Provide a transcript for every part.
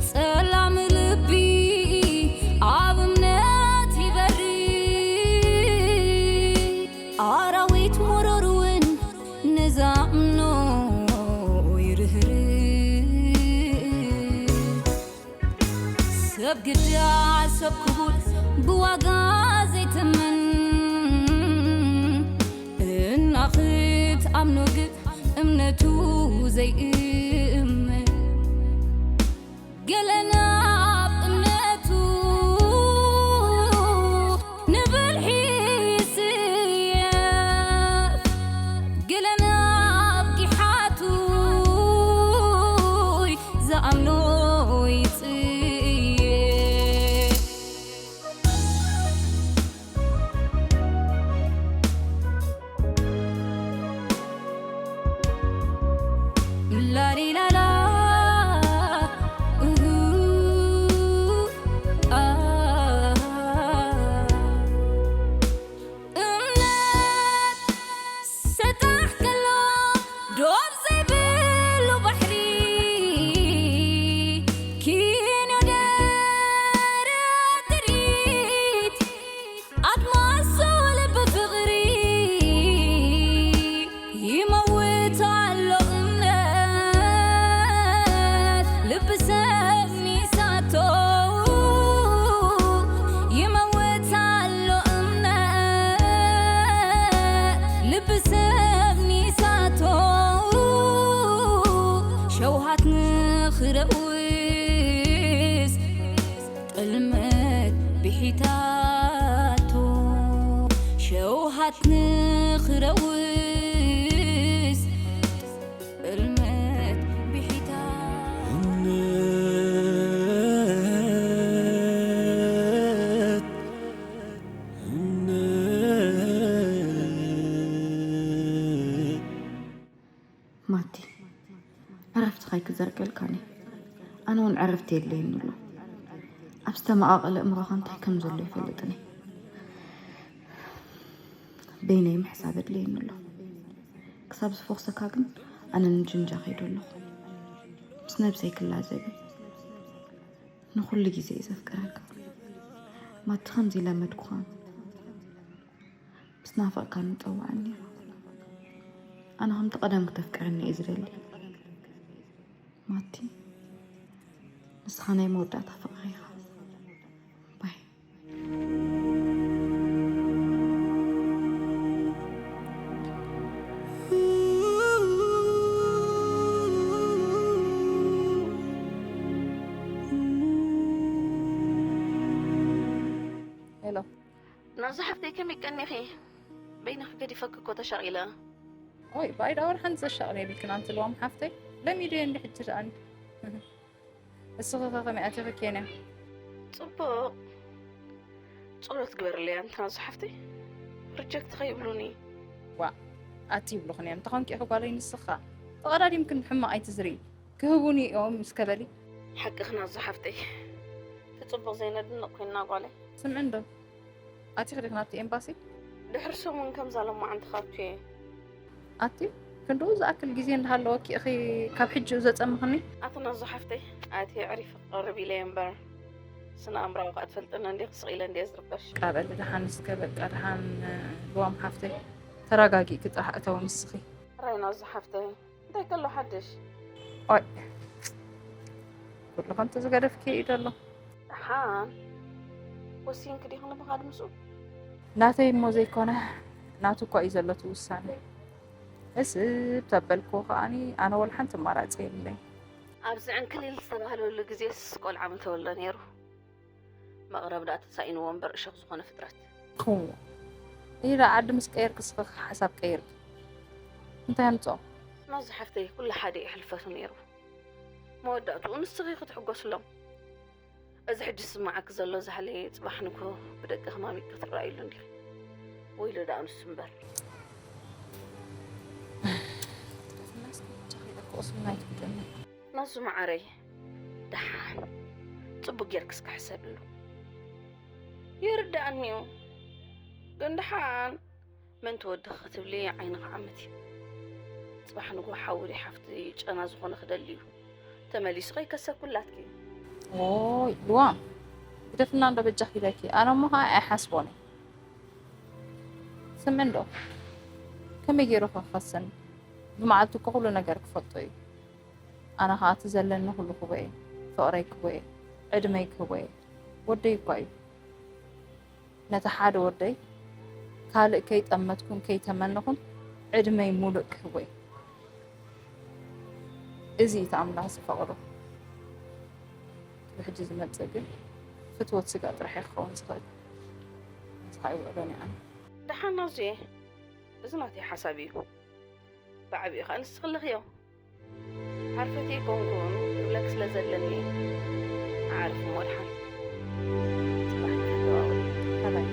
ጸላም ልቢ ኣብ እምነት ይበሪ፣ ኣራዊት መረር እውን ንዛምኖ ይርህርህ። ሰብ ግዳ ሰብ ክቡር ብዋጋ ዘይትምን፣ እና ክትኣምኖ ግን እምነቱ ዘይእመን። ገለ ናብ እምነቱ ንብልሒ ይስየፍ፣ ገለ ናብ ጊሓቱ ዝኣምኖ ይጽየፍ። ላሊላላ፣ እሁ፣ ኣ። እምነት ሰጣሕ ከሎ ዶብ ዘይብሉ ባሕሪ፣ ኪኖ ደረት ትርኢት ኣድማስ ልቢ ፍቕሪ፣ ይመውት ኣሎ እምነት ልቢ ሰብ ሚሳቶ፣ ይመውት ኣሎ እምነት ልቢ ሰብ ሚሳቶ፣ ሸውሃት ንኽረውስ ጥልመት ብሒታቶ፣ ሸውሃት ንኽረውስ ጥልመት ብሒታቶ። እምነት፣ እምነት። ማቲ፣ ዕረፍትኻ ኣይክዘርገልካን እየ። ኣነ እውን ዕረፍቲ የድለየኒ ኣሎ። ኣብ ዝተመቓቐለ እምሮኻ እንታይ ከም ዘሎ ይፈልጥን እየ። በይነይ ምሕሳብ የድለየኒ ኣሎ። ክሳብ ዝፈኹሰካ ግን ኣነ ንጅንጃ ከይደ ኣለኹ። ምስ ነብሰይ ክላዘብ እየ። ንኹሉ ግዜ እየ ዘፍቅረካ። ማቲ፣ ከምዚ ለመድኩኻ። ምስ ናፈቕካኒ ጸውዓኒ። ኣነ ከምቲ ቀደም ክተፍቅረኒ እየ ዝደሊ። ማቲ፣ ንስኻ ናይ መወዳእታ ፍቕረይ ኢኻ። ባይ። ሄሎ። ናዙ ሓፍተይ፣ ከመይ ቀኒኺ? በይንኺ ገዲፈኪ እኮ ተሻቒለ። ኦይ፣ ባይዳ ወርሓን ዘሻቕል የብልክን ኣንቲ ልዋም ሓፍተይ። ለሚደዮ እንዲ ሕጂ ደኣኒ። እስኺ ኸ ከመይ ኣቲኺ ኬንያ? ጽቡቕ። ጸሎት ግበርለይ ኣንቲ ናዙ ሓፍተይ። ሪጀክት ኸይብሉኒ። ዋእ፣ ኣቲ ይብሉኽን እዮም። እንተኾንኪ ኢኺ ጓለይ ንስኻ። ተቐዳዲምክን ብሕማቕ ኣይትዝሪ። ክህቡኒ እዮም እስከ በሊ። ሓቅኺ ናዙ ሓፍተይ። እቲ ጽቡቕ ዘይነድንቕ ኮይንና ጓለይ። ስምዒ እንዶ። ኣቲኺ ዲኺ ናብቲ ኤምባሲ? ድሕሪ ሰሙን ከምዛ ሎማዓንቲ ካብቲ እየ። ኣቲ፣ ክንድኡ ዝኣክል ግዜ እንዳሃለወኪ ኢኺ ካብ ሕጂኡ ዘጸምኽኒ? ኣቲ ናዙ ሓፍተይ፣ ኣቲ ኣዕሪፊ ክቐርብ ኢለ እየ እምበር፣ ስነ ኣእምራዊ ከኣ ትፈልጥኒ እንዲኺ፣ ስቕ ኢለ እንድየ ዝርበሽ። ቃ በሊ ደሓን እስከ፣ በቃ ደሓን፣ ልዋም ሓፍተይ፣ ተረጋጊእኪ ጥራሕ እተዊ ንስኺ። ሕራይ ናዙ ሓፍተይ፣ እንታይ ከሎ ሓድሽ? ኦይ፣ ኩሉ ከምቲ ዝገደፍኪ እዩ ዘሎ። ደሓን ወሲንኪ ዲኺ ንምኻድ ምስኡ? ናተይ እሞ ዘይኮነ፣ ናቱ እኳ እዩ ዘሎ እቲ ውሳነ። እስብ ተበልኩ ከኣኒ፣ ኣነ ወላ ሓንቲ ኣማራጺ የብለይ። ኣብዚ ዕንክሊል ዝተባህለሉ ግዜስ ቆልዓ ምተወልደ ነይሩ። መቕረብ ደኣ ተሳኢንዎ እምበር እሾኽ ዝኾነ ፍጥረት። ክው። ኢዳ ዓዲ ምስ ቀየርኪ እስኺ ሓሳብ ቀይርኪ። እንታይ ኣምጽኦ? ናዙ ሓፍተይ፣ ኩሉ ሓደ እዩ ሕልፈቱ ነይሩ። መወዳእትኡ ንስኺ ክትሕጎስሎም። እዚ ሕጂ ዝስምዓኪ ዘሎ ዛህሊ ጽባሕ ንግሆ ብደቂ ህማም ክትረኣይሉ እንዲኺ። ወይሎ ደኣ ንሱ እምበር። ትደፍናስ ክብቻ ከይደኩ ቁስልና ኣይትጉደኒ። ናዙ መዓረይ፣ ደሓን ጽቡቅ ጌርኪ እስከ ሕሰብሉ። ይርድኣኒ እዩ፣ ግን ደሓን ምእንቲ ወድኺ ክትብሊ ዓይንኺ ዓምቲ። ጽባሕ ንግሆ ሓዊ ደይ ሓፍቲ ጨና ዝኾነ ክደሊ እዩ። ተመሊሱ ከይከሰብ ኩላትኪ። ኦይ ልዋ ግደፍና እንዶ በጃኺ ኢለኪ። ኣነ እሞ ኸዓ ኣይሓስቦን እየ። ስምዒ እንዶ ከመይ ገይሩ ክኸሰኒ? ብመዓልቲ እኮ ኩሉ ነገር ክፈልጦ እዩ። ኣነ ኸዓ እቲ ዘለኒ ኩሉ ክህቦ እየ። ፍቕረይ ክህቦ እየ። ዕድመይ ክህቦ እየ። ወደይ እኳ እዩ። ነቲ ሓደ ወደይ ካልእ ከይጠመትኩን ከይተመነኹን ዕድመይ ሙሉእ ክህቦ እየ። እዚ እቲ ኣምላኽ ዝፈቕዶ። እቲ ብሕጂ ዝመጽእ ግን ፍትወት ስጋ ጥራሕ እዩ ክኸውን ዝኽእል። እዚ ኸኣ ይውዕሎን እዩ ኣነ። ደሓን ናዙየ፣ እዚ ናተይ ሓሳብ እዩ። ብዓቢኡ ኸኣ ንስኺ ኣለኽዮ። ሓርፈት ኣይኮንኩን ክብለኪ ስለ ዘለኒ፣ ዓርፊ እሞ ደሓን። ጽባሕ ክንደዋወል። ሰላም።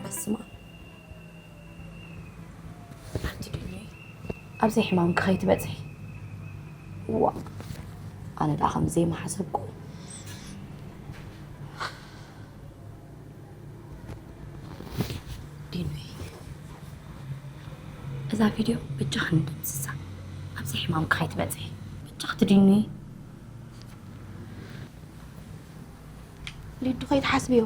በስመ ኣብ። ሓንቲ ዱንየይ፣ ኣብዚ ሕማምኪ ከይትበጽሒ። ዋ፣ ኣነ ደኣ ከምዚ ዘይምሓሰብኩ። ዲኑይ፣ እዛ ቪድዮ በጃኺ ንደምስሳ። ኣብዚ ሕማምኪ ከይትበጽሒ። በጃኺ ዲኑይ። ሊዱ ከይትሓስብዮ።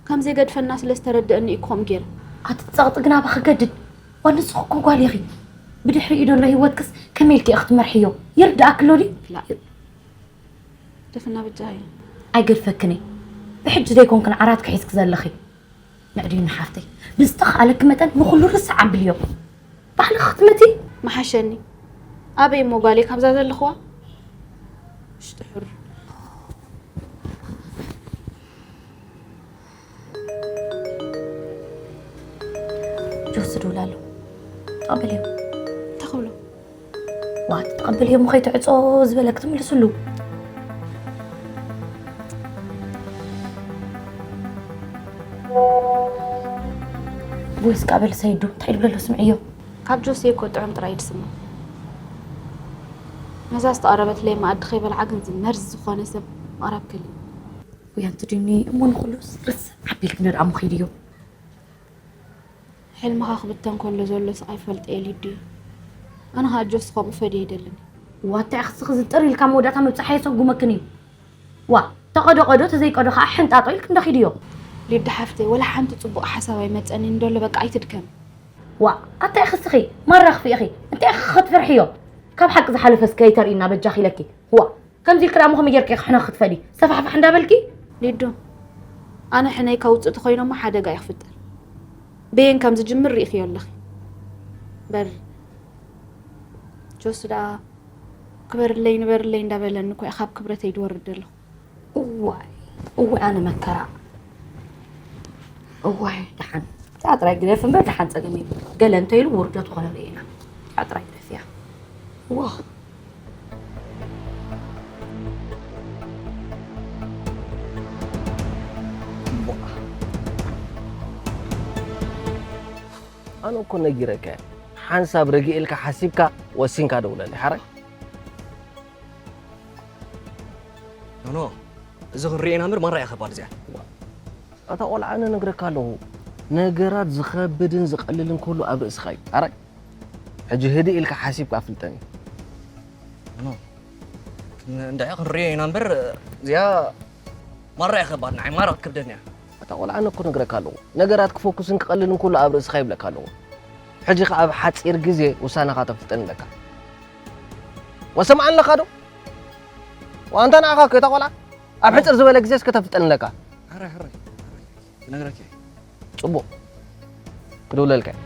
ከም ዘይገድፈና ስለ ዝተረደአኒ እዩ ከምኡ ገይረ። ኣቲ ጸቕጢ ግን ኣባኺ ገድድ። ዋላ ንስኺ እኮ ጓል ኢኺ። ብድሕሪኡ ዘሎ ህይወትክስ ከመይ ኢልኪ ኢኺ ክትመርሕዮ? ይርድኣኪ ኣሎ ድዩ? ላ። ደፍና በጃኺ። ኣይገድፈክን እየ። ብሕጂ ዘይኮንክን ዓራትኪ ሒዝኪ ዘለኺ። ንዕድዩ ንሓፍተይ ብዝተኻእለኪ መጠን ንኹሉ ርስዕ ኣብልዮ። ባዕልኺ ክትመቲ። ምሓሸኒ። ኣበይ እሞ ጓለይ ካብዛ ዘለኽዋ? ሽጥሑር። ጆስ ደውላ ኣሎ። ተቐበልዮ። እንታይ ክብሎ? ዋ፣ ትቐበልዮ እሞ ከይትዕጾ ዝበለክ ትምልስሉ። ወይስ ቃበል ሰይዱ እንታይ ይብለሉ ስምዕዮ። ካብ ጆሴ እኮ ጥዑም ጥራይ ድስምዕ። ነዛ ዝተቐረበትለይ መኣዲ ከይበልዓ ግን እዚ መርዚ ዝኾነ ሰብ ምቕራብ ከሊ። ወይ ኣንቲ ዲኒ እሞ ንኹሉስ ርስ ዓቢልክ ንርኣ ምኺድ እዩ። ሕልምኻ ክብተን ከሎ ዘሎ ስቓይ ፈልጠ እየ ሊዱ። ኣነ ኸኣ ጆስ ከምኡ ፈድየ ኣይደልን። ዋታ ኢኺ ስኺ ዝጥር ኢልካ መወዳእታ ምብጻሕ የሰጉመክን እዩ። ዋ፣ ተቐዶ ቀዶ ተዘይቀዶ ኸኣ ሕንጣጦ ኢልክ እንዶ ኺድዮ። ሊዱ ሓፍተይ፣ ወላ ሓንቲ ጽቡቕ ሓሳብ ኣይመጸንን ደሎ፣ በቃ ኣይትድከም። ዋ፣ ኣታ ኢኺ ስኺ ማራ ክፊ ኢኺ። እንታይ ኢኺ ክትፍርሕዮ? ካብ ሓቂ ዝሓለፈ እስከ ኣይተርእይና በጃኺ ኢለኪ። ዋ፣ ከምዚ ኢልኪ ደኣ እሞ ከመይ ጌርኪ ኢኺ ሕነ ክትፈዲ? ሰፋሕፋሕ እንዳበልኪ? ሊዱ፣ ኣነ ሕነይ ከውጽእ ተኾይነ እሞ ሓደጋ እዩ ክፍጠር። በየን ከም ዝጅምር ርኢኽዮ ኣለኺ። በር ጆስ ደኣ ክበርለይ ንበርለይ እንዳበለኒ እኮ እየ ካብ ክብረተይ ድወርድ ዘለኹ። እዋይ እዋይ ኣነ መከራ። እዋይ ደሓን እዚኣ ጥራይ ግደፍ እምበር ደሓን ጸገም የብሉ። ገለ እንተኢሉ ውርደቱ ከነርኢ ኢና። እዚኣ ጥራይ ግደፍ እያ። ዋ ኣነ እኮ ነጊረካ እየ። ሓንሳብ ርግእ ኢልካ ሓሲብካ ወሲንካ ደውለለይ ሓራይ። ኖኖ፣ እዚ ክንሪኤና እምበር ማራ እያ ከባድ እዚኣ። ኣታ ቆልዓ ኣነ ነግረካ ኣለኹ፣ ነገራት ዝኸብድን ዝቐልልን ኩሉ ኣብ ርእስኻ እዩ። ኣራይ ሕጂ ህድእ ኢልካ ሓሲብካ ኣፍልጠኒ። እንድዒ ክንሪኦ ኢና እምበር፣ እዚኣ ማራ እያ ከባድ፣ ንዓይ ማራ ክትከብደኒ እያ። ኣታ ቆልዓ፣ ኣነ እኮ ነግረካ ኣለኹ፣ ነገራት ክፎኩስን ክቐልልን ኩሉ ኣብ ርእስኻ ይብለካ ኣለኹ። ሕጂ ከኣ ኣብ ሓጺር ግዜ ውሳነኻ ተፍልጠኒ ኣለካ። ወሰምዓኒ ኣለካ ዶ? ዋንታ ንዓኻ እኮ እታ ቆልዓ ኣብ ሕጽር ዝበለ ግዜ እስከ ተፍልጠኒ ኣለካ። ሕራይ፣ ሕራይ፣ ሕራይ። ክነግረካ እየ። ጽቡቕ። ክድውለልካ እየ።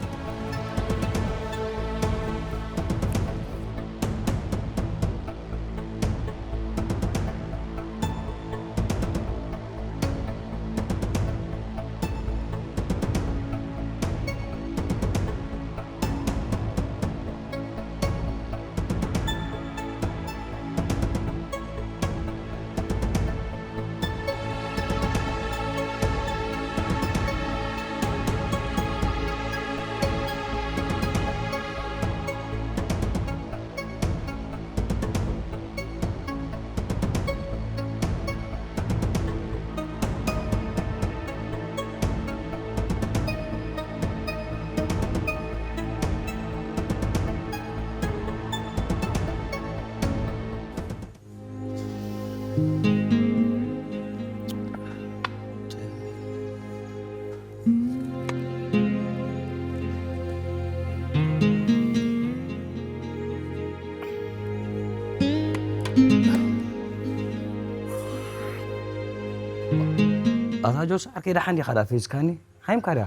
ኣታ ጆስ፣ ዓርከይ፣ ደሓን ዲኻ? ዳ ፊዝካኒ ሓይምካ ድያ?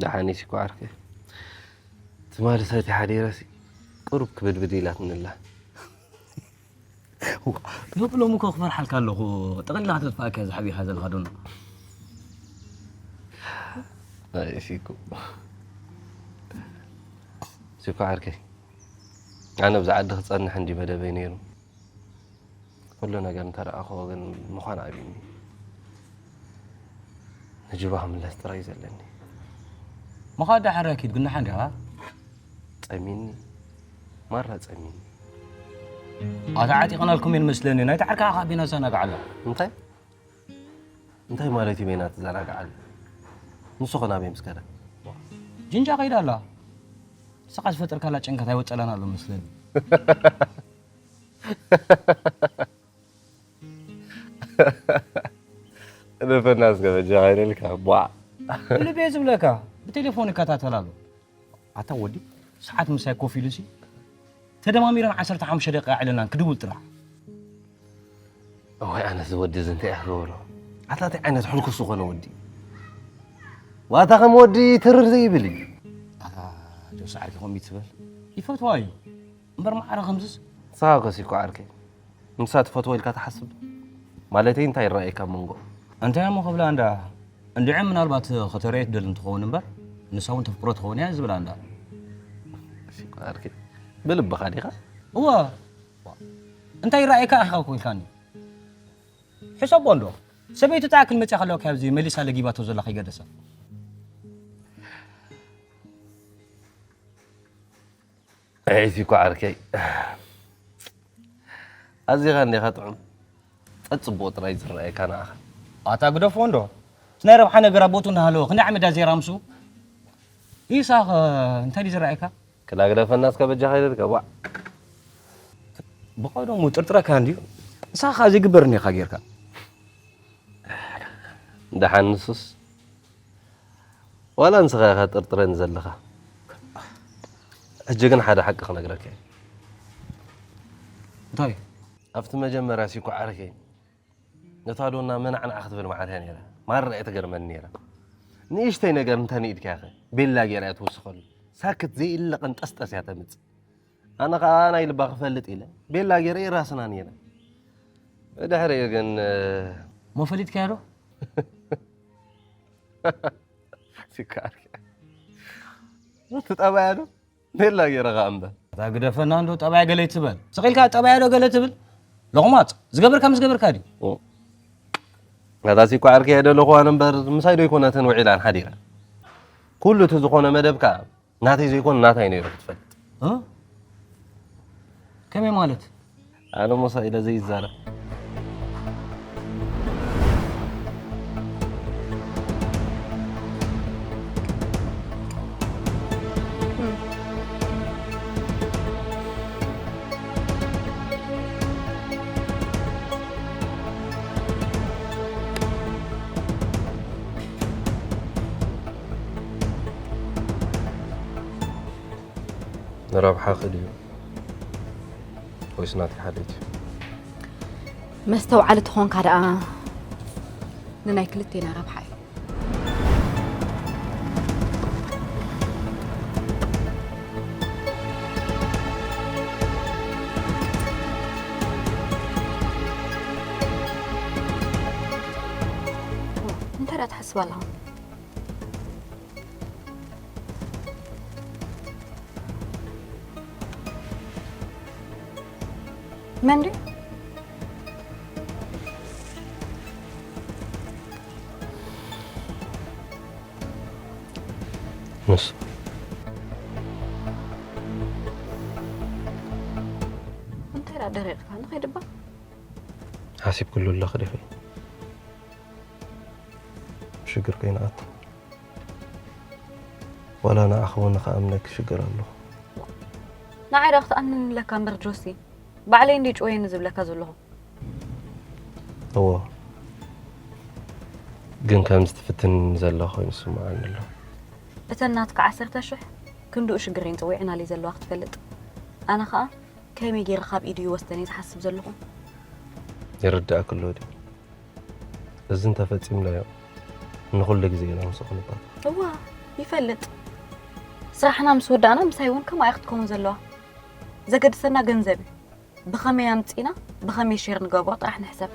ደሓን እየ እኮ ዓርከይ። ትማሊ ሰቲ ሓዲረሲ ቁሩብ ክብድብድ ኢላትኒ ኣላ። ዋ፣ ሎሚ ሎሚ እኮ ክፈርሓልካ ኣለኹ። ጠቕሊልካ ከተጥፍኣካ እያ ዝሓቢእካ ዘለኻ ዶና። ኣይ፣ ሲኩ። ሲኩ ዓርከይ። ኣነ ብዛ ዓዲ ክጸንሕ እንዲ መደበይ ነይሩ። ኩሉ ነገር እንተረኣኽዎ ግን ምዃን ኣብዩኒ። ንጁባ ክምለስ ጥራይ እዩ ዘለኒ። ምኻድ ዳሕረ ኪድ ግን ደሓን ዲኻ? ጸሚኒ። ማራ ጸሚኒ። ኣታ ዓጢቕናልኩም እየን መስለኒ። ናይቲ ዓርካ ኣኻ ኣቢና ዘናግዓላ። እንታይ? እንታይ ማለት እዩ በይና ትዘናግዓሉ? ንሱ ኸ ናበይ ምስ ከደ? ጅንጃ ከይዳ ኣላ። ንስኻ ዝፈጠርካላ ጭንቀት ኣይወጸላን ኣሎ መስለኒ። ንፈና እስከ በጃኻ ኢለልካ፣ ቧዕ። ብልቤ ዝብለካ፣ ብቴሌፎን ይከታተል ኣሎ። ኣታ ወዲ፣ ሰዓት ምሳይ ኮፍ ኢሉሲ፣ ተደማሚረን ዓሰርተ ሓሙሽተ ደቂቃ የዕልናን ክድውል ጥራሕ። እዋይ፣ ኣነስ እዚ ወዲ እዚ እንታይ እየ ክገብሮ? ኣታ እንታይ ዓይነት ሕልኩስ ዝኾነ ወዲ? ዋታ ከም ወዲ ትርር ዘይብል እዩ። ኣታ ጆስ ዓርኪ ከምኡ ትበል። ይፈትዋ እዩ። እምበር ማዕረ ከምዝስ? ንስኻ እኮ ሲኮ ዓርከይ። ንሳ ትፈትዎ ኢልካ ትሓስብ? ማለተይ እንታይ ይረኣየካ ኣብ መንጎ? እንታይ እሞ ክብላ እንዳ እንድዒ ምናልባት ከተርእዮ ትደሊ እንትኸውን እምበር ንሳ እውን ተፍቅሮ ትኸውን እያ ዝብላ እንዳ። ሲኮ ዓርከይ። ብልብኻ ዲኻ? እወ። እንታይ ይረኣየካ ኢኻ እኮ ኢልካኒ። ሕሰቦ እንዶ። ሰበይቱ ትኣክል መጽያ ከለዋ ካብዚ መሊሳ ለጊባቶ ዘላ ከይገደሳ። ኣይ፣ እዚ እኮ ዓርከይ። ኣዚኻ እንዲኻ ጥዑም። ጸጽቡቕ ጥራይ ዝረኣየካ ንኣኻ። ኣታ ግደፎ እንዶ። እቲ ናይ ረብሓ ነገር ኣብ ቦትኡ እናሃለወ ክንደይ ዓመት እያ ዘይራ ምስኡ? ኢሳኽ እንታይ ድዩ ዝረኣየካ? ክላ ግደፈና እስከ በጃኻ ኢለልካ፣ ዋዕ። ብቐደሙ ጥርጥረካ እንድዩ። ንስኻ ከኣ ዘይግበር እኒኻ ጌርካ። ደሓን ንሱስ። ዋላ ንስኻ ኢኻ ጥርጥረኒ ዘለኻ። ሕጂ ግን ሓደ ሓቂ ክነግረካ እየ። እንታይ? ኣብቲ መጀመርያ ሲኮ ዓርከይ፣ ነታ ዶና መናዕናዕ ክትብል መዓት እያ ነይራ። ማራ እያ ትገርመኒ ነይራ። ንእሽተይ ነገር እንተ ንኢድካያ ኸ፣ ቤላ ገይራ እያ ትውስኸሉ። ሳክት ዘይእለ ቅንጠስጠስ እያ ተምጽእ። ኣነ ኸኣ ናይ ልባ ክፈልጥ ኢለ፣ ቤላ ገይረ የራስና ነይረ። ብድሕሪኡ ግን፣ እሞ ፈሊጥካያ ዶ? ሲካር። እቲ ጠባያ ዶ? ቤላ ገይረ ኸኣ እምበር። እታ ግደፈና እንዶ ጠባያ ገለ ይትበል። ስቕ ኢልካ ጠባያ ዶ ገለ ትብል? ሎቕማጽ፣ ዝገበርካ ምስ ገበርካ ድዩ? ኦ። እታ ሲኳ ዓርከይ እየ ደለኹዋን እምበር፣ ምሳይ ዶ ኣይኮነትን ውዒላን ሓዲራ? ኩሉ እቲ ዝኾነ መደብ ከኣ ናተይ ዘይኮነ ናታይ ነይሩ ክትፈልጥ። እ? ከመይ ማለት? ኣነ ሞሳ ኢለ ዘይዛረብ። ረብሓኺ ድዩ ወይስ ናተይ ሓልዮት እዩ? መስተውዓሊ ተኾንካ ደኣ ንናይ ክልቴና ረብሓ እዩ። እንታይ ደኣ ትሓስብ ኣለኻ? መን ድዩ? ንሱ። እንታይ ደኣ ደሪቕካ? ንኸይድ እባ። ሓሲብክሉ ኣለኺ ዲኺ? ሽግር ከይንኣቱ። ዋላ ንዓኺ እውን ንኽኣምነኪ ሽግር ኣለኹ። ንዓይ ዶ ክትኣምነኒ ኣለካ እምበር ጆሲ፣ ባዕለይ እንድየ ጭወየኒ ዝብለካ ዘለኹ። እዎ፣ ግን ከምዚ ትፍትን ዘላ ኮይኑ ይስምዓኒ ኣሎ። እተን ናትካ ዓሰርተ ሽሕ ክንድኡ ሽግረይን ጸዊዐናለይ ዘለዋ ክትፈልጥ። ኣነ ኸኣ ከመይ ገይረ ካብ ኢዱ ይወስደን እየ ዝሓስብ ዘለኹ። ይርዳእኪ ኣሎ ድዩ? እዚ እንተፈጺምናዮ ንኹሉ ግዜ ኢና ምስኡ ክንባእ። እዋ፣ ይፈልጥ። ስራሕና ምስ ወዳእና ምሳይ እውን ከምኣ እያ ክትከውን ዘለዋ። ዘገድሰና ገንዘብ እዩ። ብኸመይ ኣምጺእና ብኸመይ ሼር ንገብሮ ጥራሕ ንሕሰብ።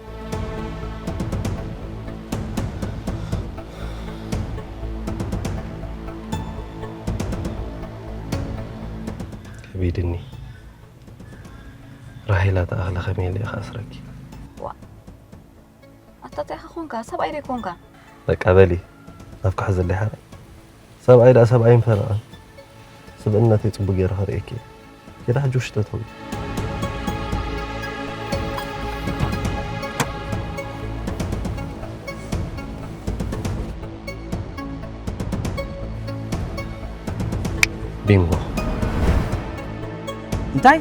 ከቢድኒ። ራሄላ ተኣኽለ ከመይ ኢለ እየ ክኣስረኪ? ዋ፣ ኣታ እንታይ ኢኻ ኮንካ? ሰብኣይ ዶ ኣይኮንካን? በቃ በሊ፣ ናፍቂ ሕዘለይ ሓራይ። ሰብኣይ ደኣ ሰብኣይን ፈረቓን። ስብእነተይ ጽቡቕ ገይረ ከርእየኪ እየ። ኬዳ ሕጂ ውሽጠ ተውይ። ቢንጎ። እንታይ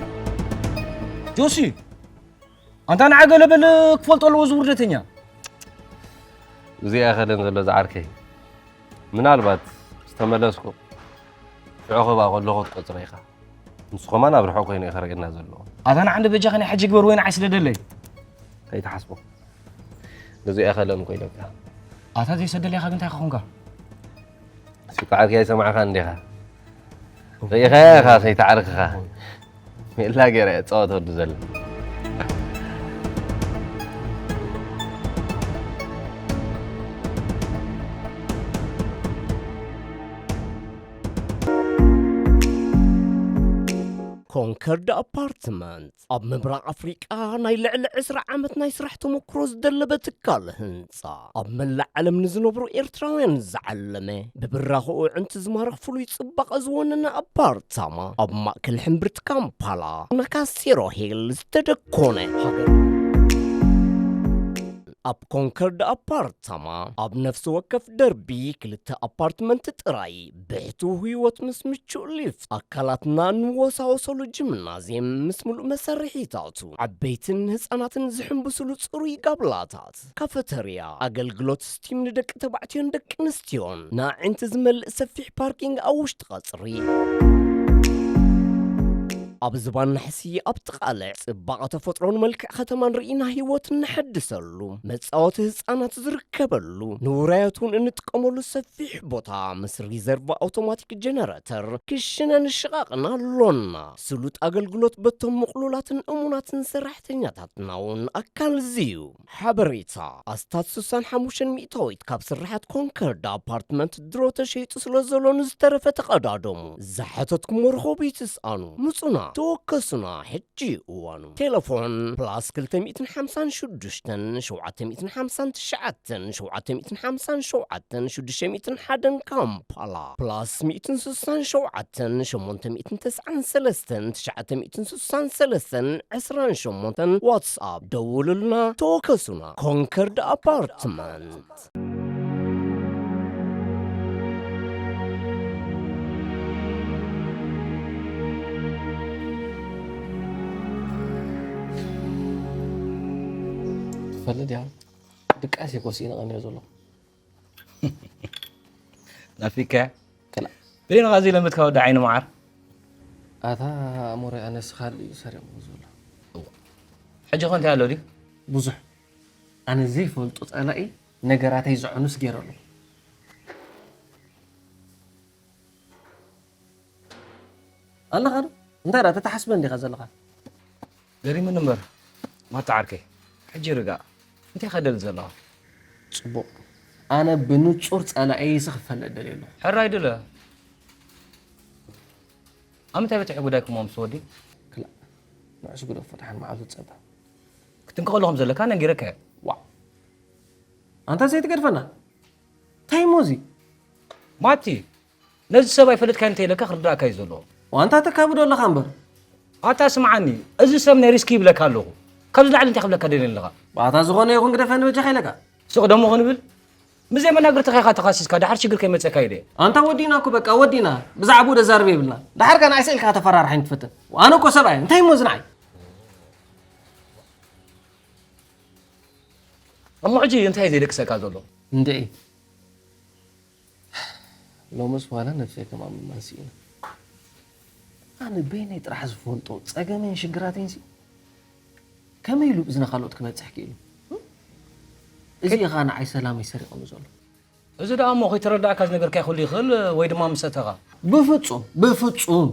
ጆሲ፣ ኣንታ ንዓ ገለ በል፣ ክፈልጦ ኣለዎ እዚ ውርደተኛ። እዚ ኣይኸለን ዘሎ ዝዓርከይ። ምናልባት ዝተመለስኩ ሽዑ ክብኣ ከለኹ ትቆጽሮ ኢኻ። ንሱ ከማን ኣብ ርሑቕ ኮይኑ እዩ ከርእየና ዘለዎ። ኣታ ንዓ እንደ በጃኻ ናይ ሕጂ ግበር ወይ ንዓይ ስደደለይ። ከይትሓስቦ። ነዚ ኣይኸለን እኮ ኢለካ። ኣታ ዘይሰደለይካ ግን እንታይ ክኾንካ? ሲቃዓትካ ኣይሰማዕካን እንዲኻ። ርኢኻ ኢኻ ከይትዓርክኻ። ሜላ ገይረ እየ እጻወተሉ ዘሎ። ኮንከርድ ኣፓርትመንት ኣብ ምብራቕ ኣፍሪቃ ናይ ልዕሊ ዕስራ ዓመት ናይ ስራሕ ተመክሮ ዝደለበ ትካል ህንጻ፣ ኣብ መላእ ዓለም ንዝነብሩ ኤርትራውያን ዝዓለመ፣ ብብራኸኡ ኣዕንቲ ዝማርኽ ፍሉይ ጽባቐ ዝወነነ ኣፓርታማ፣ ኣብ ማእከል ሕምብርቲ ካምፓላ፣ ናካሲሮ ሂል ዝተደኮነ ሃገር። ኣብ ኮንከርድ ኣፓርታማ፣ ኣብ ነፍሲ ወከፍ ደርቢ ክልተ ኣፓርትመንት ጥራይ፣ ብሕቱው ህይወት ምስ ምቹእ ሊፍት፣ ኣካላትና ንወሳወሰሉ ጂምናዝየም ምስ ምሉእ መሳርሒታቱ፣ ዓበይትን ህጻናትን ዝሕንብስሉ ጽሩይ ጋብላታት፣ ካፈተርያ፣ ኣገልግሎት ስቲም ንደቂ ተባዕትዮን ደቂ ኣንስትዮን፣ ንኣዒንቲ ዝመልእ ሰፊሕ ፓርኪንግ ኣብ ውሽጢ ቀጽሪ። ኣብ ዝባን ናሕሲ ኣብ ጥቓ ልዕ ጽባቐ ተፈጥሮን መልክዕ ከተማን ርኢና ህይወት እነሐድሰሉ፣ መጻወቲ ህጻናት ዝርከበሉ፣ ንውራያት እውን እንጥቀመሉ ሰፊሕ ቦታ ምስ ሪዘርቭ ኣውቶማቲክ ጀነረተር ክሽነን ሽቓቕን ኣሎና። ስሉጥ ኣገልግሎት በቶም ምቕሉላትን እሙናትን ሰራሕተኛታትና እውን ኣካል እዚ እዩ። ሓበሬታ፣ ኣስታት ስሳን ሓሙሽተን ሚእታዊት ካብ ስርሓት ኮንከርድ ኣፓርትመንት ድሮ ተሸይጡ ስለ ዘሎ ንዝተረፈ ተቐዳደሙ። ዝሓተትኩሞ ርኸቡ ይትስኣኑ። ምጹና፣ ተወከሱና፣ ሕጂ እዩ እዋኑ። ቴሌፎን ፕላስ ክልተ ሚእትን ሓምሳን ሽዱሽተን ሸውዓተ ሚእትን ሓምሳን ትሽዓተን ሸውዓተ ሚእትን ሓምሳን ሸውዓተን ሽዱሽተ ሚእትን ሓደን ካምፓላ ፕላስ ሚእትን ስሳን ሸውዓተን ሸሞንተ ሚእትን ተስዓን ሰለስተን ትሽዓተ ሚእትን ስሳን ሰለስተን ዕስራን ሸሞንተን ዋትስኣፕ ደውሉልና፣ ተወከሱና። ኮንከርድ ኣፓርትመንት። ትፈልጥ ዲኻ? ድቃስ እየ ኮሲእነ ቀኒዮ ዘለኹ። ናፊካ ከላ ብሬን ኻዚ ለምትካ ወዲ ዓይኒ መዓር። ኣታ ኣሞረይ ኣነስ ካልእ እዩ ሰሪቑ ዘሎ። ሕጂ ኸ እንታይ ኣሎ ድዩ? ብዙሕ። ኣነ ዘይፈልጦ ጸላኢ ነገራተይ ዘዕኑስ ገይረ ኣለኹ። ኣለኻ ዶ? እንታይ ደኣ ተተሓስበ እንዲኻ ዘለኻ? ገሪሙኒ እምበር ማታ ዓርከይ። ሕጂ ርጋእ። እንታይ ኢኻ ደሊ ዘለኻ? ጽቡቕ። ኣነ ብንጹር ጸላኢይሲ ክፈለጥ ደልየ ኣለኹ። ሕራይ ድለ። ኣብ ምንታይ በጺሑ ጉዳይኩም ምስ ወዲ? ክላእ። ንዕስ ግደፎ፣ ደሓን መዓልቱ ትጸበ። ክትንቀቐሉ ከም ዘለካ ነጊረካ እየ። ዋእ። ኣንታ ዘይትገድፈና። እንታይ እሞ እዚ? ማቲ፣ ነዚ ሰብ ኣይፈለጥካዮን እንተይለካ ክርዳእካ እዩ ዘለዎ። ዋንታ ተካብዶ ኣለኻ እምበር። ኣታ ስምዓኒ፣ እዚ ሰብ ናይ ሪስኪ ይብለካ ኣለኹ። ካብዚ ላዕሊ እንታይ ክብለካ ደልየ ኣለኻ? ባታ ዝኾነ ይኹን ግደፈኒ በጃኻ ኢለካ። ስቕ ደሞ ክንብል? ምዘይ መናግርትኻ ኢኻ ተኻሲስካ፣ ደሓር ሽግር ከይመጸካ ኢለ። ኣንታ ወዲና እኮ በቃ ወዲና። ብዛዕባኡ ደዛርብ የብልና። ደሓር ከኣ ንዓይ ስቕ ኢልካ ከተፈራርሓኒ ትፈትን። ኣነ እኮ ሰብኣይ፣ እንታይ እሞ እዚ ንዓይ? እሞ ሕጂ እንታይ እዩ ዘይደቅሰካ ዘሎ? እንድዒ። ሎምስ ዋላ ነብሰይ ከማምማ ስኢነ። ኣነ በይነይ ጥራሕ ዝፈልጦ ጸገመይን ሽግራተይንሲ ከመይ ኢሉ ብእዝኒ ካልኦት ክበጽሕ ክኢሉ? እዚ እዩ ኸኣ ንዓይ ሰላመይ ሰሪቑኒ ዘሎ። እዚ ደኣ እሞ ከይተረዳእካ ዝነገርካዮ ክህሉ ይኽእል ወይ ድማ ምስ ሰተኻ። ብፍጹም፣ ብፍጹም።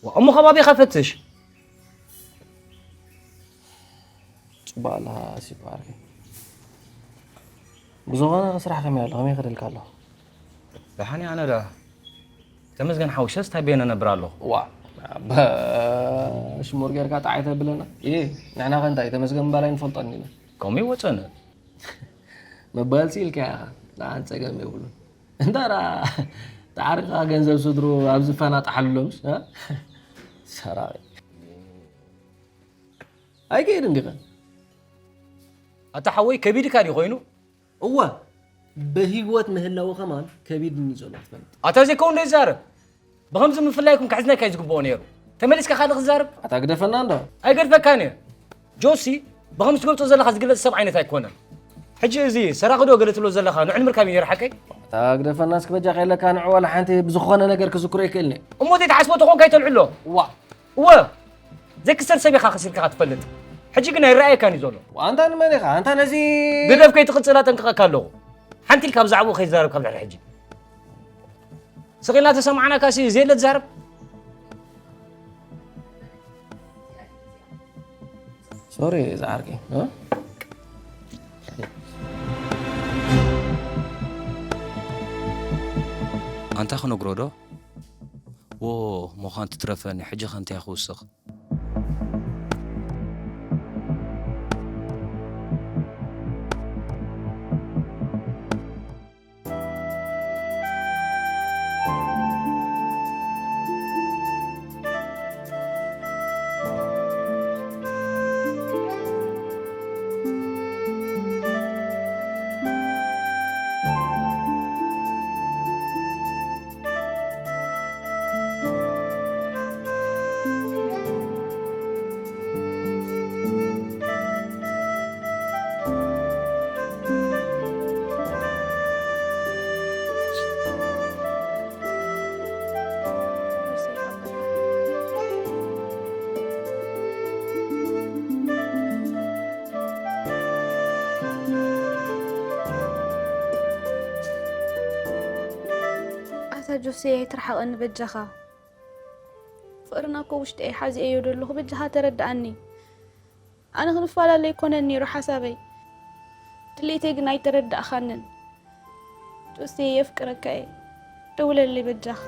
ዋ፣ እሞ ከባቢኻ ፈትሽ። ጽቡቕ ኣለኻ ኣሲፋ ዓርከይ። ብዝኾነ ስራሕ ከመይ ኣሎ? ከመይ ይኸደልካ ኣሎ? ደሓን እየ ኣነ ደኣ። ተመስገን ሓውሸስ እንታይ በየነ ነብር ኣለኹ። ዋ፣ በሽሙር ጌርካ ጣዕ ኣይተብለና። እየ፣ ንሕና ከ እንታይ ተመስገን ምባል ኣይንፈልጦን ኢና። ከምኡ ይወጸነ። መባልሲ ኢልካ ኢኻ። ደሓን ጸገም የብሉን። እንዳ ደኣ ተዓሪኻ ገንዘብ ስድሩ ኣብ ዝፈናጥሓሉ ሎምስ፣ እ? ሰራቒ። ኣይከይድን ዲኻ? ኣታ ሓወይ ከቢድካ ድዩ ኮይኑ? እወ፣ ብህይወት ምህላው ከማን ከቢድኒ ዘሎ ትፈልጥ። ኣታ ዘይከውን ዶ ይዛረብ? ብኸምዚ ምፍላይኩም ክሕዝነካ እዩ ዝግብኦ ነይሩ። ተመሊስካ ካልእ ክትዛረብ? ኣታ ግደፈና እንዶ። ኣይገድፈካን እየ። ጆሲ፣ ብኸምዚ ትገልጾ ዘለኻ ዝግለጽ ሰብ ዓይነት ኣይኮነን። ሕጂ እዚ ሰራቒ ዶ ገለ ትብሎ ዘለኻ ንዑ ንምርካብ እዩ ነይሩ ሓቀይ? ኣታ ግደፈና እስኪ በጃኻ ኢለካ ንዑ ዋላ ሓንቲ ብዝኾነ ነገር ክዝክሮ ኣይክእልን እየ። እሞ ዘይትሓስቦ ተኾንካ ኣይተልዕሎ። ዋ። እወ፣ ዘይክሰር ሰብ ኢኻ ከሲርካ ትፈልጥ። ሕጂ ግን ኣይረኣየካን እዩ ዘሎ። ኣንታ ንመን ኢኻ? ኣንታ ነዚ ግደፍ ከይትቕጽል ኣጠንቅቐካ ኣለኹ። ሓንቲ ኢልካ ብዛዕባኡ ከይዛረብ ካብ ድሕሪ ሕጂ። ስቕ ኢልና ተሰማዕናካሲ ዘየለ ትዛረብ። ሶሪ ዝዓርከይ፣ እ? ኣንታ ክነግሮ ዶ? ዎ፣ ምዃን ትትረፈኒ፣ ሕጂ ኸ እንታይ ክውስኽ? ኣታ ጆሴ ኣይትርሓቐኒ በጃኻ። ፍቕርና እኮ ውሽጠይ ሓዚኤዮ ዘለኹ በጃኻ ተረድኣኒ። ኣነ ክንፈላለ ኣይኮነን ነይሩ ሓሳበይ። ድሌተይ ግን ኣይተረዳእኻንን። ጆሴ የፍቅረካ እየ። ደውለለይ በጃኻ።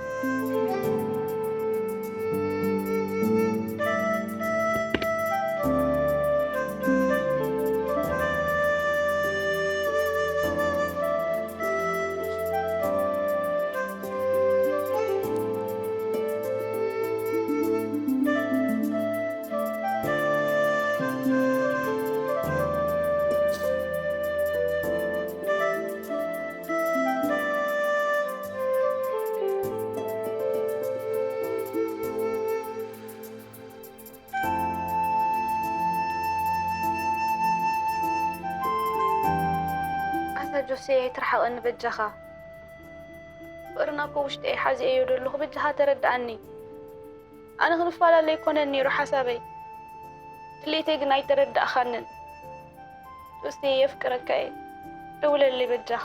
ኣታ ጆሴ ኣይትርሓቐኒ በጃኻ። ፍቕርና እኮ ውሽጠይ ሓዚኤዮ ዘለኹ በጃኻ ተረድኣኒ። ኣነ ክንፈላለ ኣይኮነን ነይሩ ሓሳበይ። ድሌተይ ግን ኣይተረዳእኻንን። ኡስቴ የፍቅረካ እየ። ደውለለይ በጃኻ።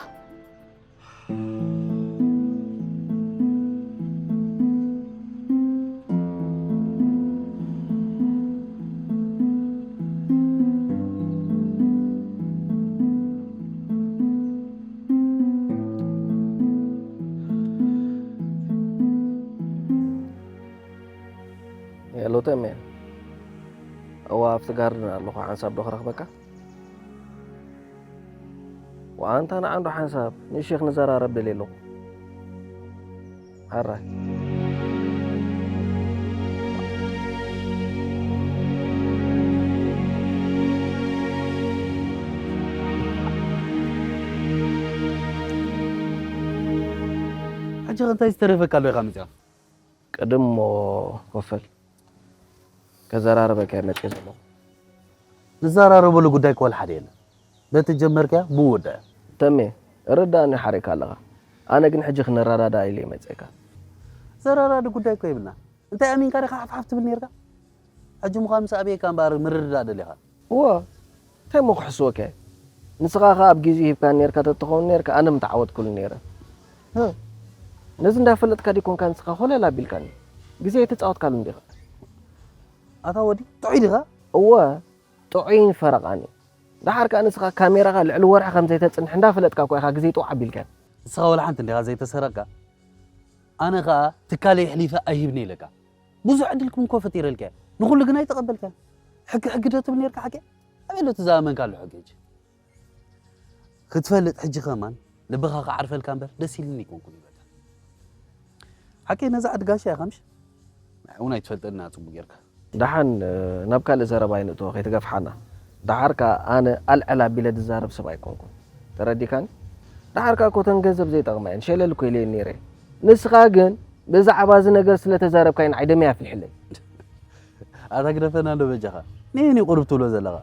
ሄሎ ተሜ፣ እዋ ኣብቲ ጋርድን ኣለኹ። ሓንሳብ ዶ ክረኽበካ? ወኣንታ ንዓንዶ ሓንሳብ ንእሽቶ ክንዘራረብ ደልየ ኣለኹ። ሓራይ። ሕጂ ከ እንታይ ዝተረፈካ ኣሎ ኢኻ መጺኻ? ቅድም እሞ ኮፈል ከዘራርበካ እየ መጽየ ዘለኹ። ንዘራረበሉ ጉዳይ እኮ ወላ ሓደ የለን። በቲ ጀመርካያ ብኡ ወዳእያ። ተሜ፣ ርዳእኒ ሓሪእካ ኣለኻ። ኣነ ግን ሕጂ ክንረዳዳእ ኢለ እየ መጽየካ። ዘራዳዲ ጉዳይ እኮ የብልና። እንታይ ኣሚንካ ዲኻ ሓፍሓፍ ትብል ነርካ? ሕጂ ምዃን ምስ ኣብየካ እምበኣር ምርድዳእ ደሊኻ። እወ፣ እንታይ እሞ ክሕስወካ እየ? ንስኻ ኸኣ ኣብ ግዜኡ ሂብካኒ ነርካ ተትኸውን ነርካ፣ ኣነ ምተዓወትኩሉ ነይረ። ህ፣ ነዚ እንዳፈለጥካ ዲኮንካ ንስኻ ኾለል ኣቢልካኒ? ግዜ ኣይተጻወትካሉን ዲኻ? ኣታ ወዲ፣ ጥዑይ ዲኻ? እወ፣ ጥዑይን ፈረቓን እዩ። ደሓር ከኣ ንስኻ ካሜራኻ ልዕሊ ወርሒ ከም ዘይተጽንሕ እንዳፈለጥካ እኮ ኢኻ ግዜ ጥዋዕ ኣቢልካ። ንስኻ ወላ ሓንቲ እንዲኻ ዘይተሰረቕካ። ኣነ ኸኣ ትካለይ ኣሕሊፈ ኣይህብን ኢለካ። ብዙሕ ዕድል ክምኮ ፈጢረልካ። ንኹሉ ግን ኣይተቐበልካን። ሕጊ ሕጊ ዶ ትብል ነርካ ሓቂ? ኣበይ ኣሎ እቲ ዝኣመንካሉ ሕጊ ሕጂ? ክትፈልጥ ሕጂ ከማን ልብኻ ክዓርፈልካ እምበር ደስ ኢልኒ ኣይኮንኩን ይበልካ። ሓቂ ነዛ ዓዲ ጋሻ ኢኻ ምሽ? ንዓይ እውን ኣይትፈልጠና ጽቡቕ ጌርካ። ደሓን፣ እ፣ ናብ ካልእ ዘረባ ኣይንእቶ፣ ከይትገፍሓና። ደሓር ከኣ ኣነ ኣልዕል ኣቢለ ዝዛረብ ሰብ ኣይኮንኩን። ተረዲካኒ? ደሓር ከኣ እኮ እተን ገንዘብ ዘይጠቕማ እየን፣ ሸለል እኮ ኢለየን ነይረ። ንስኻ ግን ብዛዕባ እዚ ነገር ስለ ተዛረብካዮ ንዓይ ደመይ ኣፍሊሕለይ። ኣታ ግደፈና እንዶ በጃኻ። ንየን እዩ ቁሩብ ትብሎ ዘለኻ?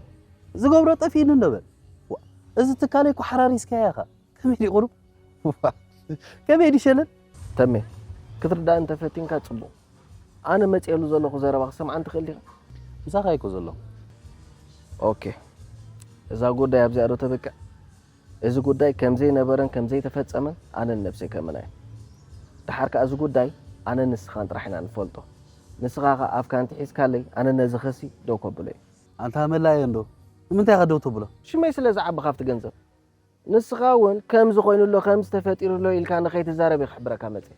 ዝገብሮ ጠፊእኒ እንዶ በል። ዋ፣ እዚ ትካለይ እኮ ሓራሪስካዮ ኢኻ። ከመይ ድዩ ቁሩብ? ዋ፣ ከመይ ድዩ ሸለል? ተሜ፣ ክትርዳእ እንተፈቲንካ ጽቡቕ። ኣነ መጽየሉ ዘለኹ ዘረባ ክሰምዓኒ ትኽእል ዲኻ? ምሳኻ እኮ ዘለኹ። ኦኬ። እዛ ጉዳይ ኣብዚኣ ዶ ተብቅዕ? እዚ ጉዳይ ከም ዘይነበረን ከም ዘይተፈጸመን ኣነን ነብሰይ ከእምና እየ። ደሓር ከኣ እዚ ጉዳይ ኣነን ንስኻን ጥራሕ ኢና ንፈልጦ። ንስኻ ከኣ ኣፍካ እንተሒዝካለይ ኣነ ነዚ ክሲ ደው ከብሎ እየ። ኣንታ መላየ እንዶ፣ ንምንታይ ኢኻ ደው ተብሎ? ሽመይ ስለ ዝዓቢ ካብቲ ገንዘብ። ንስኻ እውን ከምዚ ኮይኑ ኣሎ፣ ከምዚ ተፈጢሩ ኣሎ ኢልካ ንኸይትዛረብ እየ ክሕብረካ መጽየ።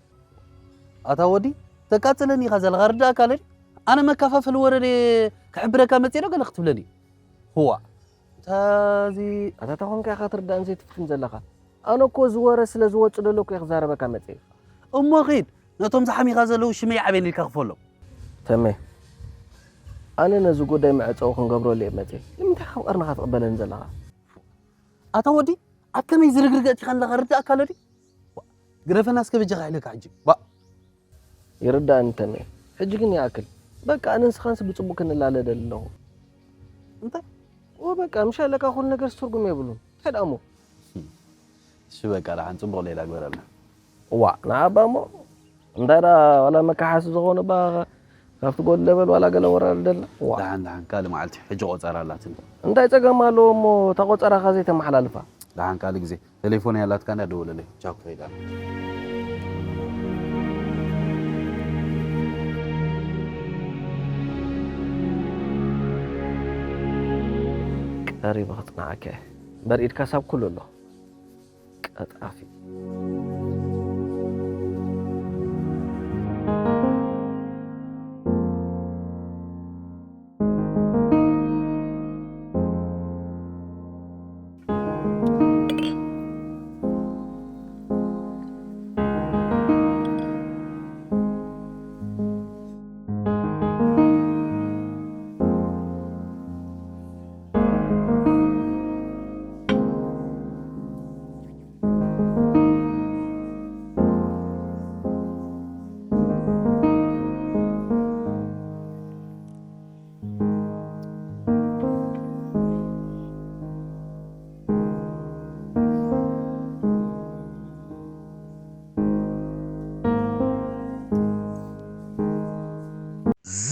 ኣታ ወዲ፣ ተቃጽለኒ ኢኻ ዘለኻ፣ ርዳእካ ኣለኒ። ኣነ መከፋፈሊ ወረ ድየ ክሕብረካ መጽየ ዶ ገለ ክትብለኒ? ህዋ። እታ እዚ ኣታ ተኾንካ ኢኻ ትርዳእን ዘይትፍትን ዘለኻ። ኣነ እኮ እዚ ወረ ስለ ዝወጽእ ዘሎ እኮ እየ ክዛረበካ መጽየ። እሞ ኺድ፣ ነቶም ዝሓሚኻ ዘለዉ ሽመይ ዓብየን ኢልካ ክፈሎም። ተሜ፣ ኣነ ነዚ ጉዳይ መዕጸዊ ክንገብረሉ እየ መጽየ። ንምንታይ ካብ ቀርንኻ ትቕበለኒ ዘለኻ? ኣታ ወዲ፣ ኣብ ከመይ ዝርግርግ ኣእቲኻኒ ኣለኻ ርዳእካ ኣሎ ድዩ? ዋ፣ ግደፈና እስከ በጃኻ ኢለካ ሕጂ። ባ። ይርዳእኒ ተሜ። ሕጂ ግን ይኣክል። በቃ ኣነ ንስኻንስ ብጽቡቕ ክንላለ ደሊ ኣለኹ። እንታይ? ኦ በቃ ምሽ ኣለካ ኩሉ ነገር ትርጉም የብሉን። እንታይ ደኣ እሞ? እሺ በቃ ደሓን ጽቡቕ ሌላ ግበረልና። እዋ ንዓባ እሞ እንታይ ደኣ ዋላ መካሓሲ ዝኾነ ባ ካብቲ ጎል ለበል ዋላ ገለ ወራል ደልና። እዋ ደሓን ደሓን ካልእ መዓልቲ ሕጂ ቆጸራ ኣላትኒ። እንታይ ጸገም ኣለዎ እሞ እታ ቆጸራኻ ዘይተመሓላልፋ? ደሓን ካልእ ግዜ። ቴሌፎን ያላትካ እንዳ ደወለለይ። ቻው፣ ከይዳ። ቀሪቡ ክጽንዓካ እየ። እምበር ኢድካ ሳብ ኩሉ ኣሎ። ቀጣፊ።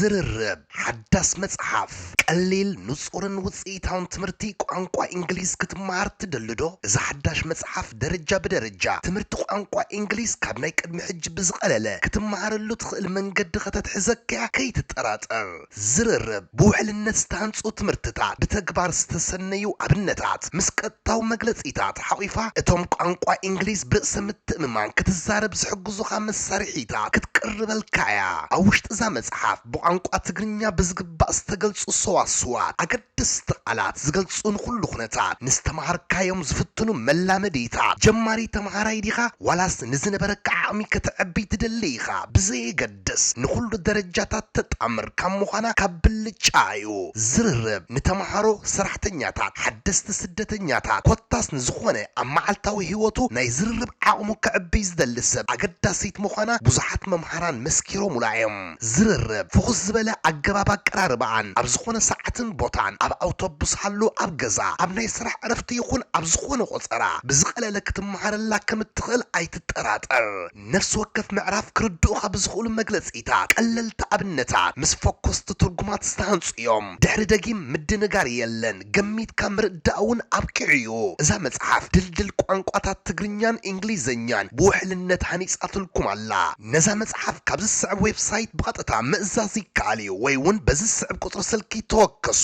ዝርርብ ሓዳስ መጽሓፍ። ቀሊል፣ ንጹርን ውጽኢታውን ትምህርቲ ቋንቋ እንግሊዝ ክትመሃር ትደሊ ዶ? እዛ ሓዳሽ መጽሓፍ ደረጃ ብደረጃ ትምህርቲ ቋንቋ እንግሊዝ ካብ ናይ ቅድሚ ሕጂ ብዝቐለለ ክትመሃረሉ ትኽእል መንገዲ ከተትሕዘካ እያ፣ ከይትጠራጠር። ዝርርብ፣ ብውሕልነት ዝተሃንጹ ትምህርትታት፣ ብተግባር ዝተሰነዩ ኣብነታት፣ ምስ ቀጥታዊ መግለጺታት ሓቑፋ፣ እቶም ቋንቋ እንግሊዝ ብርእሰ ምትእምማን ክትዛረብ ዝሕግዙኻ መሳርሒታት ክትቅርበልካ እያ። ኣብ ውሽጢ እዛ መጽሓፍ፣ ብቋንቋ ትግርኛ ብዝግባእ ዝተገልጹ ሰዋስዋት፣ ኣገደስቲ ቃላት ዝገልጹ ንኹሉ ኩነታት፣ ንዝተምሃርካዮም ዝፍትኑ መላመዲታት፣ ጀማሪ ተምሃራይ ዲኻ ዋላስ ንዝነበረካ ዓቕሚ ከተዕቢ ትደሊ ኢኻ፣ ብዘየገድስ ንኹሉ ደረጃታት ተጣምር ካብ ምዃና ካብ ብልጫ እዩ። ዝርርብ፣ ንተምሃሮ፣ ሰራሕተኛታት፣ ሓደስቲ ስደተኛታት፣ ኮታስ ንዝኾነ ኣብ መዓልታዊ ህይወቱ ናይ ዝርርብ ዓቕሙ ከዕብይ ዝደሊ ሰብ ኣገዳሲት ምዃና ብዙሓት መምሃራን መስኪሮሙላ እዮም። ዝርርብ፣ ፍኹስ ዝበለ ኣገባብ ኣቀራርባኣን ኣብ ዝኾነ ሰዓትን ቦታን፣ ኣብ ኣውቶቡስ ሃሉ፣ ኣብ ገዛ፣ ኣብ ናይ ስራሕ ዕረፍቲ ይኹን ኣብ ዝኾነ ቆጸራ ብዝቐለለ ክትመሃረላ ከም እትኽእል ኣይትጠራጠር። ነፍሲ ወከፍ ምዕራፍ ክርድኡኻ ብዝኽእሉ መግለጺታት፣ ቀለልቲ ኣብነታት፣ ምስ ፈኮስቲ ትርጉማት ዝተሃንጹ እዮም። ድሕሪ ደጊም ምድንጋር የለን። ገሚትካ ምርዳእ እውን ኣብቂዑ እዩ። እዛ መጽሓፍ ድልድል ቋንቋታት ትግርኛን እንግሊዝኛን ብውሕልነት ሃኒጻትልኩም ኣላ። ነዛ መጽሓፍ ካብ ዝስዕብ ዌብሳይት ብቐጥታ ምእዛዝ ይከኣል እዩ፣ ወይ እውን በዚ ዝስዕብ ቁጽሪ ስልኪ ተወከሱ።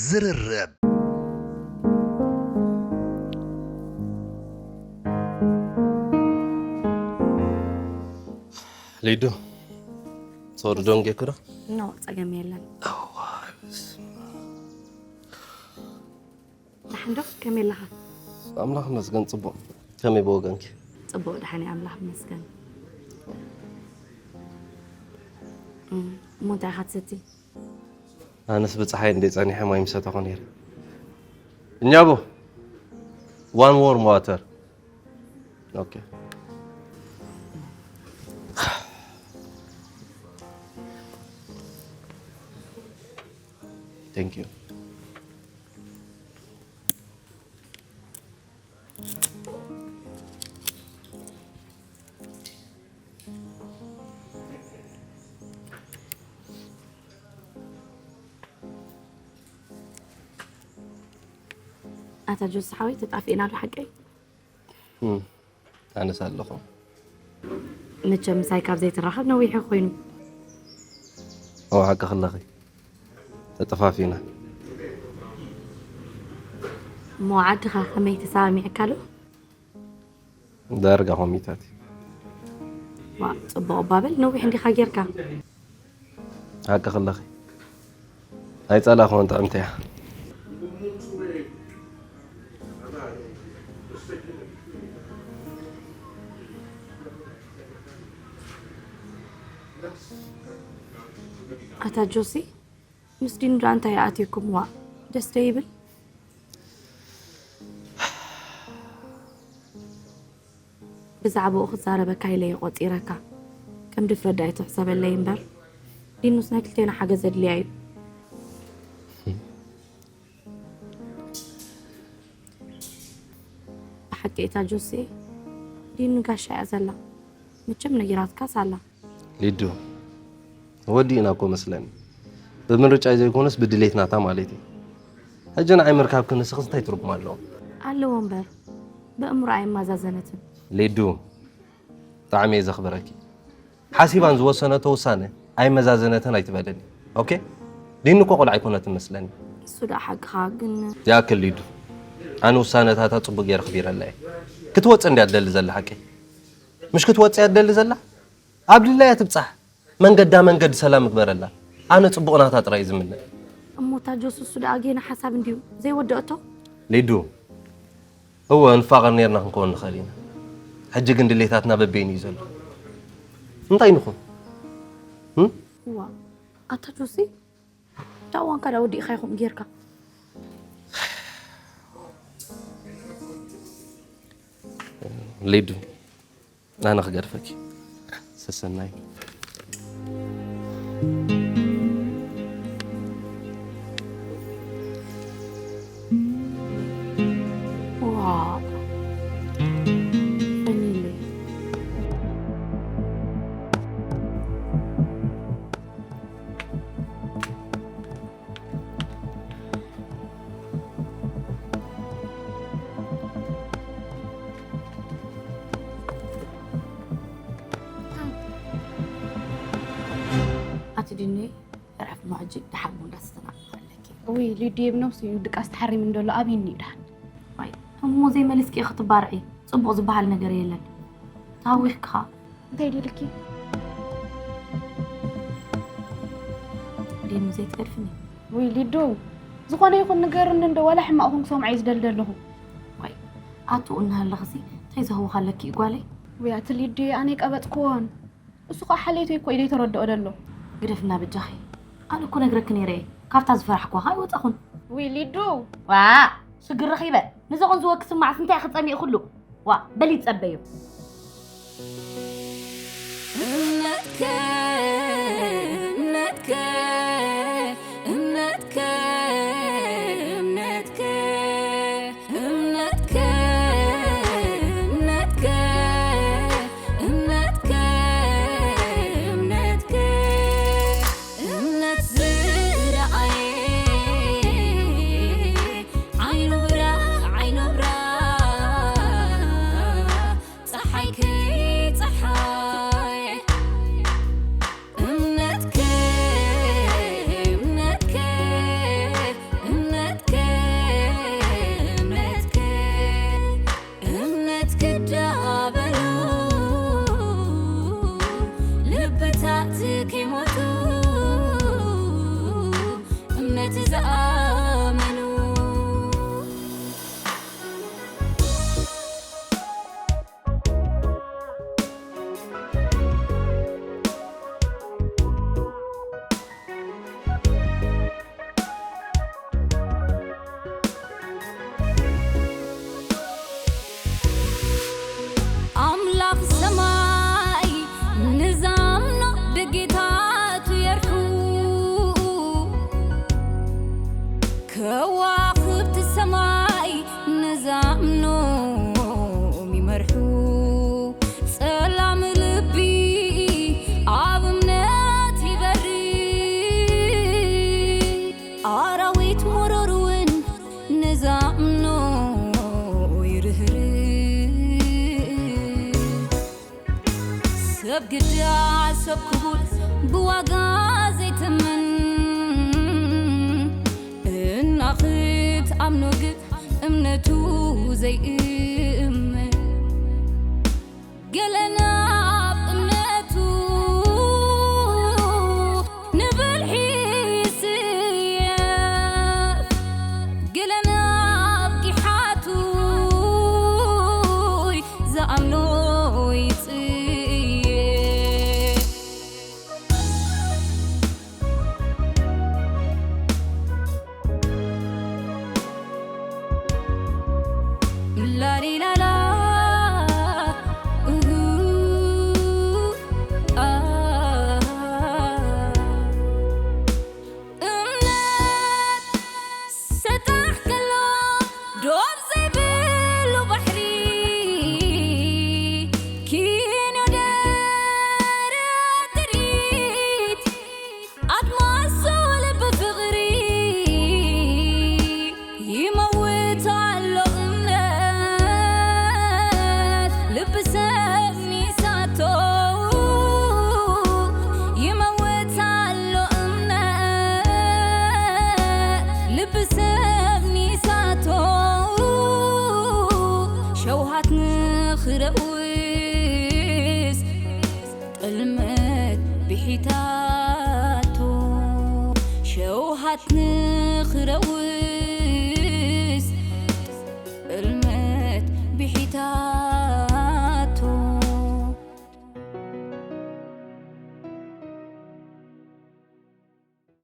ዝርርብ። ሊዱ፣ ሶሪ ዶንጌ ክዶ? ኖ፣ ጸገም የለን። ደሓን ዶ? ከመይ ኣለኻ? ኣምላኽ ይመስገን ጽቡቕ። ከመይ ብወገንኪ? ጽቡቕ፣ ደሓን እየ፣ ኣምላኽ ይመስገን። እም፣ እሞ እንታይ ኢኻ ትሰቲ? ኣነስ ብጸሓይ እንደ ጸኒሐ ማይ ምሰተኹ ነይረ። እኛቡ፣ one warm water. Okay. Thank you. ኣታ ጆስ ሓወይ፣ ተጣፊእና ዶ ሓቀይ? እም፣ ኣነስ ኣለኹ። መቸም ምሳይ ካብ ዘይትራኸብ ነዊሑ ኮይኑ። እወ፣ ሓቅኺ ኣለኺ። ተጠፋፊእና። እሞ ዓድኻ ከመይ ተሰማሚዕካ ዶ? ዳርጋ ኮሚታት። ዋ፣ ጽቡቕ እባ በል፣ ነዊሕ እንዲኻ ጌርካ። ሓቅኺ ኣለኺ። ኣይጸላእኹን፣ ጥዕምቲ እያ። ኣታ ጆሲ፣ ምስ ዲኑ ደኣ እንታይ ኣትየኩም? ዋእ፣ ደስ ዶ ይብል? ብዛዕባኡ ክዛረበካ ኢለ እየ ቆጺረካ። ከም ድፍረት ደኣ ኣይትሕሰበለይ እምበር፣ ዲኑስ ናይ ክልቴና ሓገዝ ዘድልያ እዩ። ብሓቂ እታ ጆሴ ዲኑ ጋሻ እያ ዘላ። መቸም ነጊራትካስ ኣላ። ሊዱ፣ ወዲእና እኮ መስለኒ። ብምርጫይ ዘይኮነስ ብድሌት ናታ ማለት እዩ። ሕጂ ንዓይ ምርካብኪ ንስኽስ እንታይ ትርጉም ኣለዎ? ኣለዎ እምበር፣ በእምሮ ኣይመዛዘነትን። ሊዱ፣ ብጣዕሚ እየ ዘኽብረኪ። ሓሲባን ዝወሰነቶ ውሳነ ኣይመዛዘነትን ኣይትበለኒ። ኦኬ? ዲኑ እኮ ቆልዓ ኣይኮነትን መስለኒ። እሱ ደኣ ሓቅኻ ግን። ይኣክል ሊዱ። ኣነ ውሳነታታ ጽቡቅ ገይረ ኣኽቢረላ እየ። ክትወጽእ እንድያ ትደሊ ዘላ ሓቀይ። ምሽ ክትወጽእ እያ ትደሊ ዘላ? ኣብ ድላያ ትብጻሕ። መንገዳ መንገዲ ሰላም እግበረላ። ኣነ ጽቡቕ ናታ ጥራይ እዩ ዝምነ። እሞ እታ ጆስ እሱ ደኣ ጌና ሓሳብ እንድዩ ዘይወደአቶ? ሊዱ፣ እወ፣ ንፋቐር ኔርና ክንከውን ንኽእል ኢና። ሕጂ ግን ድሌታትና በበይኑ እዩ ዘሎ። እንታይ ንኹን? እም? እዋ፣ ኣታ ጆሲ፣ ዳዋንካ ዳ ወዲእኻ ኢኹም ጌርካ። ሊዱ፣ ኣነ ክገድፈኪ። ሰሰናዩ። ዋው። ፈኒለይ። ዲኒ፣ ርዕፍ እሞ ሕጂ ደሓን እንዳስተናቐፈለኪ። ውይ፣ ሊድየ ብነብሱ እዩ ድቃስ ተሓሪሙ እንደሎ ኣብይኒ እዩ ደሓን። ዋይ፣ እሞ ዘይመሊስኪ ክትባርዒ ጽቡቕ ዝበሃል ነገር የለን። ታዊኽካ እንታይ ደልኪ? ዲኒ ዘይትገድፍኒ። ውይ ሊዱ፣ ዝኾነ ይኹን ንገርኒ እንዶ ዋላ ሕማቕ ኹን ክሰምዖ እዩ ዝደልደለኹ። ዋይ፣ ኣቱኡ እናሃለኽሲ እንታይ ዘህውኻለኪ እዩ ጓለይ? ውይ ኣቲ ሊዱ፣ ኣነ ቀበጽክዎን እሱ ከዓ ሓሌቱ እኮ ኢደይ ተረድኦ ደሎ። ግደፍና በጃኺ። ኣነ እኮ ነግረኪ ነይረ እየ። ካብታ ዝፈራሕኳ ከዓ ኣይወፃኹን። ውይ ሊዱ። ዋ ሽግር ረኺበ። ንዘኹን ዝወክስ ማዕስ እንታይ ክፀሚእ ኩሉ። ዋ በሊ ይፀበዩ። እምነትከ እምነትከ እምነትከ እምነትከ እምነትከ እምነትከ እምነትከ እምነትከ እምነት ዝረኣየ ዓይኑ ብራ ዓይኑ ብራ ፀሓይ ከይፀሓየ እምነትከ እምነትከ እምነትከ እምነትከ እምነት ክዳበሉ ልብታት ከይሞቱ እምነት ዝኣመኑ ኣምላኽ ሰማይ ንዛምኖ ደጌታቱ የርሑ ከዋኽብቲ ሰማይ ንዛምኖም ይመርሑ ጸላም ልቢ ኣብ እምነት ይበሪ ኣራዊት መሮር እውን ንዛምኖ ይርህር ሰብ ግዳ ሰብ ክቡር ብዋጋ ዘይትምን እና ክትኣምኖ ግን እምነቱ ዘይእመን ገለ ናብ እምነቱ ንብልሒ ይስየፍ ገለ ናብ ጊሓቱ ዝኣምኖ ይጽየፍ ላሊላላ እምነት ሰጣሕ ከሎ ዶብ ዘይብሉ ባሕሪ ኪኖ ደረት ትርኢት ኣድማሱ ልቢ ፍቕሪ ይመውት ኣሎ እምነት ልቢ ሰብ ሚሳቶ ይመውት ኣሎ እምነት ልቢ ሰብ ሚሳቶ ሸውሃት ንኽረውስ ጥልመት ብሒታቶ ሸውሃት ንኽረውስ